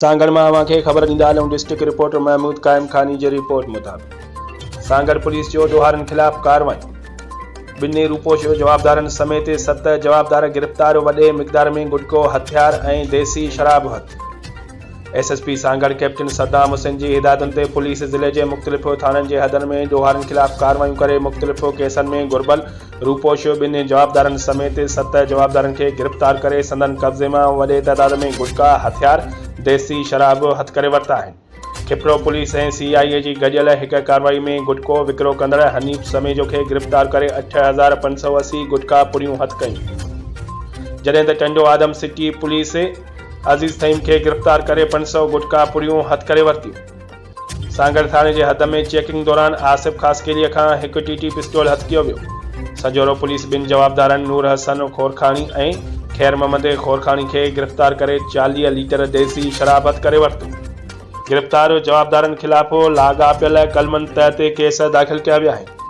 سانگهڙ مان اوهان کي خبر ڏيندا هلون ڊسٽرڪٽ رپورٽر محمود قائم خاني جي رپورٽ مطابق سانگهڙ پوليس جو ڏوهارين خلاف ڪارروائيون ٻنهي روپوش جوابدارن سميت ست جوابدار گرفتار وڏي مقدار ۾ گٽڪو هٿيار ۽ ديسي شراب هٿ S S P Sanghar captain Saddam Hussain جي هدايتن تي پوليس ضلعي جي مختلف ٿاڻن جي حدن ۾ ڏوهارين خلاف ڪارروائيون ڪري مختلف ڪيسن ۾ گهربل روپوش ٻن جوابدارن سميت ست جوابدارن کي گرفتار ڪري سندن قبضي مان وڏي تعداد ۾ گٽڪا، هٿيار، ديسي شراب هٿ ڪري ورتا آهن. کپرو پوليس ۽ سي آء اي جي گڏيل هڪ ڪارروائي ۾ گٽڪو وڪرو ڪندڙ حنيف سميجو کي گرفتار ڪري 8580 گٽڪا پڙيون هٿ ڪيون. جڏهن ته ٽنڊو آدم سٽي پوليس عزيز ٿهيم کي گرفتار ڪري 500 گٽڪا پڙيون هٿ ڪري ورتيون. سانگهڙ ٿاڻي جي حد ۾ چيڪنگ دوران آصف خاصخيلي کان هڪ ٽي ٽي پسٽول هٿ ڪيو ويو. سنجهورو پوليس ٻن جوابدارن نور حسن خورخاڻي ۽ خير محمد خورخاڻي کي گرفتار ڪري 40 ليٽر ديسي شراب هٿ ڪري ورتو. گرفتار جوابدارن خلاف لاڳاپيل قلمن تحت ڪيس داخل ڪيا ويا آهن.